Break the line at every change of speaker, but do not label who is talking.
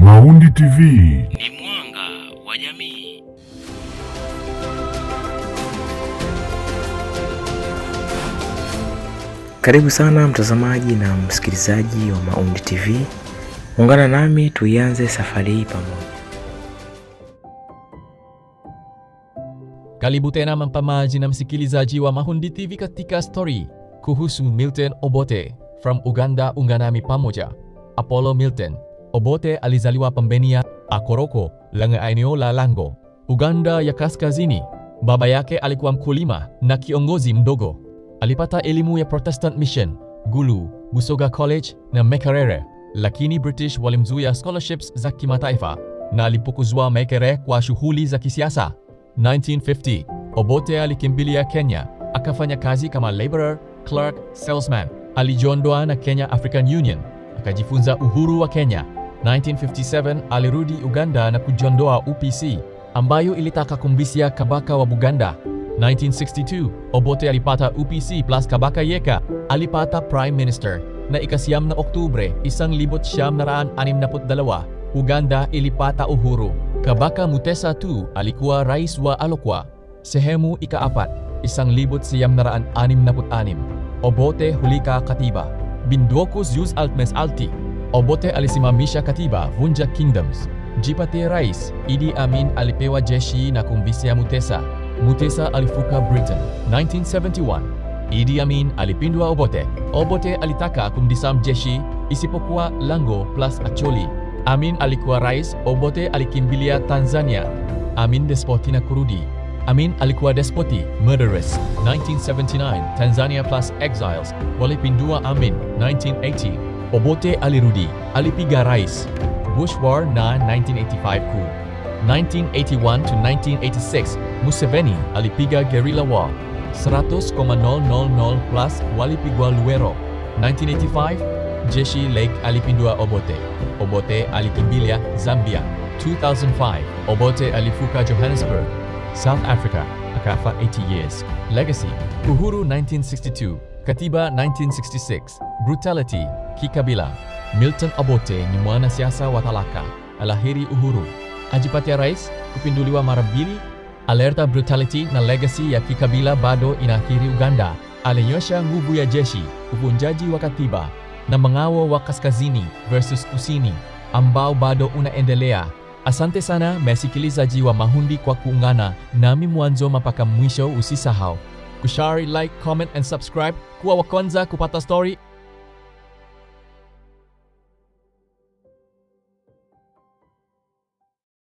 Maundi TV
ni mwanga wa jamii.
Karibu sana mtazamaji na msikilizaji wa Maundi TV. Ungana nami tuianze safari hii pamoja.
Karibu tena mtazamaji na msikilizaji wa Mahundi TV katika story kuhusu Milton Obote from Uganda. Ungana nami pamoja. Apollo Milton Obote alizaliwa pembeni ya Akoroko lenye eneo la Lango, Uganda ya Kaskazini. Baba yake alikuwa mkulima na kiongozi mdogo. Alipata elimu ya Protestant Mission, Gulu, Busoga College na Makerere, lakini British walimzuia scholarships za kimataifa na alipokuzwa Makerere kwa shughuli za kisiasa. 1950, Obote alikimbilia Kenya, akafanya kazi kama laborer, clerk, salesman. Alijiondoa na Kenya African Union, akajifunza uhuru wa Kenya. 1957 alirudi Uganda na kujiondoa UPC ambayo ilitaka kumvisia Kabaka wa Buganda. 1962 Obote alipata UPC plus Kabaka Yeka alipata Prime Minister na ikasiyam na Oktubre 1962 Uganda ilipata uhuru. Kabaka Mutesa II alikuwa rais wa Alokwa. Sehemu ikaapat, 1966. Obote hulika katiba. Binduokus jus altmes alti. Obote alisimamisha katiba vunja kingdoms. Jipatie rais, Idi Amin alipewa jeshi na kumvisia Mutesa. Mutesa alifuka Britain. 1971. Idi Amin alipindua Obote. Obote alitaka kumdisarm jeshi isipokuwa Lango plus Acholi. Amin alikuwa rais, Obote alikimbilia Tanzania. Amin despoti na kurudi. Amin alikuwa despoti, murderous. 1979, Tanzania plus exiles walipindua Amin. 1980, Obote alirudi, alipiga rais. Bush War na 1985 coup. 1981 to 1986, Museveni alipiga guerrilla war. 100,000 plus walipigwa Luero. 1985, Jeshi Lake alipindua Obote. Obote alikimbilia Zambia. 2005, Obote alifuka Johannesburg, South Africa, akafa 80 years. Legacy, Uhuru 1962, Katiba 1966, Brutality, Kikabila. Milton Obote ni mwanasiasa wa talaka, alaheri uhuru. Ajipatia rais, kupinduliwa mara mbili, alerta brutality na legacy ya kikabila bado inaathiri Uganda. Alionyesha nguvu ya jeshi, uvunjaji wa katiba na mng'ao wa kaskazini versus kusini ambao bado unaendelea. Asante sana msikilizaji wa Mahundi kwa kuungana nami mwanzo mpaka mwisho. Usisahau kushare, like, comment and subscribe kuwa wa kwanza kupata story.